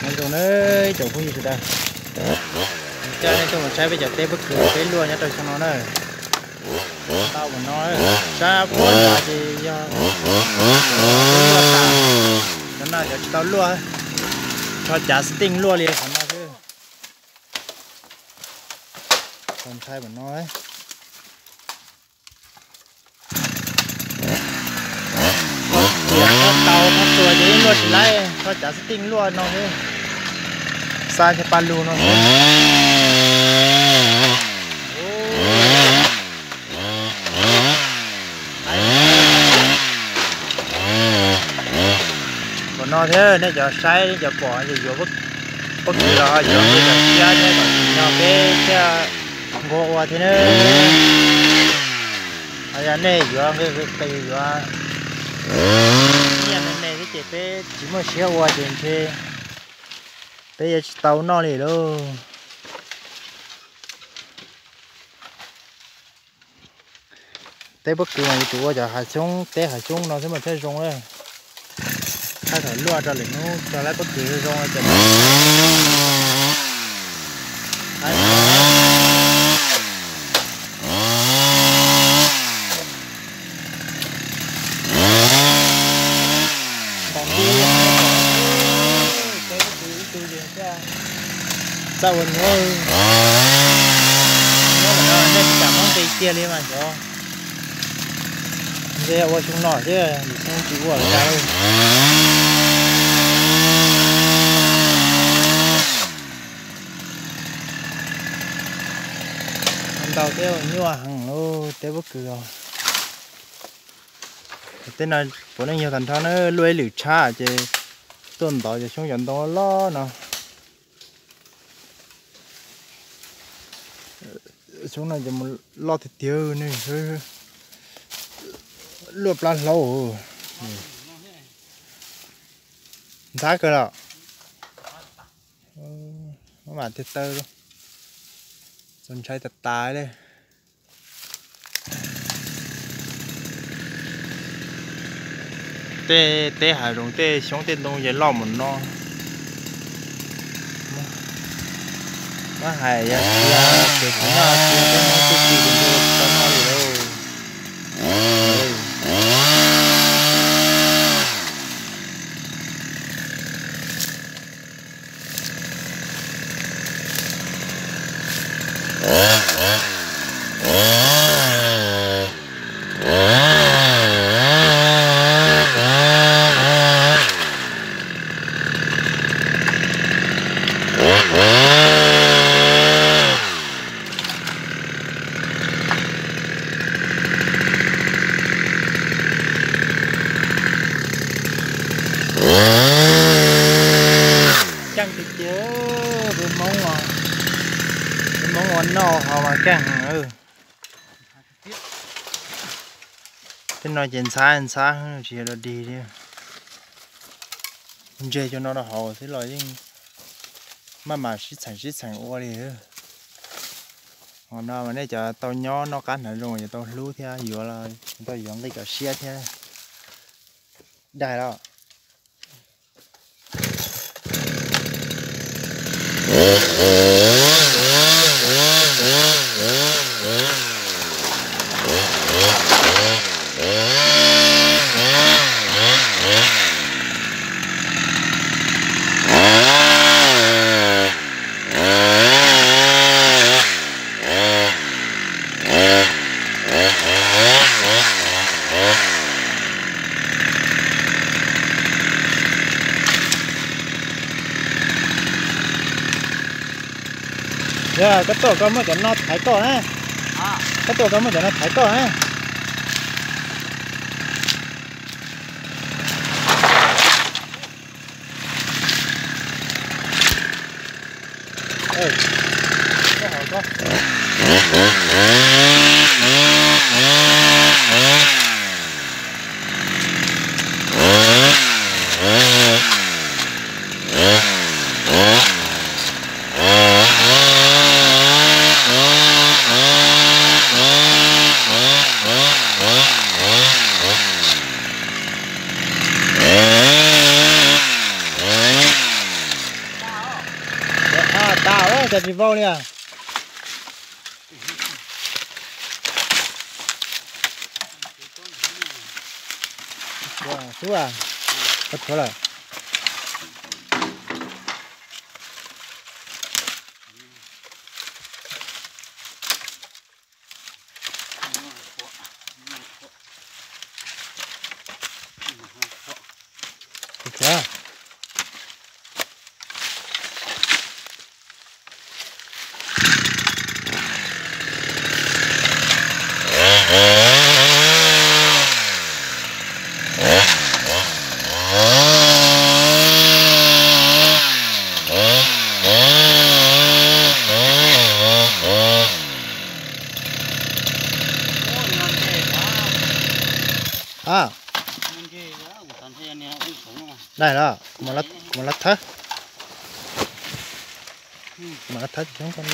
Nyob zoo na, ib tsoom phooj ywg sawv daws, coj nej tuaj mus saib peb cov teb pob kws peb luaj nyob rau xyoo no na. Tau mus no, sab puag nrad ces yog peb luaj tas, cov no cov tsis tau luaj, rho cav xib teej luaj li qhov no xwb. Tau ntshai pam no. Tias tau tau tsuas ces yeej luaj tsis laib, rho cav xib teej luaj no xwb, xa cov pa lug no xwb. Pam no thiab nej cov saib nej cov pom ces yuav pob kws los yuav nqi kom siab thiab kom tsis nyo peb thiaj nquag ua thiab na. Ho yog nej yuav nqi qis yuav nyiaj me me xwb ces peb tsis muaj siab ua ces ntshe peb yuav tsis tau noj li lauj. Teb pob kws mas yuav tsum ua cov hav xyoob, teb hav xyoob no xwb mas thiaj zoo na. Thaij thaum luaj rau lwm hnub tso laib pob kws zoo zoo no ces txawj ua nyuaj, nyuaj mas no nej tsis kam muab nqi kiag li mas xyov. Nqi ua xyoo no thiab lwm xyoo tsis ua li cas. Ntau thiab nyuaj heev lauj, teb pob kws os. Tej no puav leej yog tag nrho na, luaj ib lwm tshab ces tuaj ntov cov xyoob cov ntoo loj no. Xyoob no ces mus loj tiag tiag ne, luaj plab hlaub. Ntxhab kawg los. Maj mam tiag taw, txaus ntshai tas tas li. Tej teb hav zoov tej xyoob tej ntoo ces loj mus no. Muab hais yog cia ces kuv noj cia peb Hmoob txuj ci ces ntshe tsis tau noj li lauj. Keej tiag tiag, peb Hmoob, peb Hmoob ua noj haus mas keej. Tej no ces ntxhab ntxhab tsis yog dog dig li. Ntseg cov no rau hauv xwb los yeej maj mam sib txheem sib txheem ua li. Qhov no mas nej cov tau nyob noj qab hnav zoo yuav tau hlub thiab, yuav los tau yuav nqi kom siab thiab. Daig los. Yog koj tuaj koj muab cov no thaiv koj na. Koj tuaj koj muab cov no thaiv koj na. Cas tsis vau li a? Xub a, koj tshuav lawm. Kuv tshuav. A, dai los, kuv mam los thawb. Kuv mam los thawb tus xyoob koj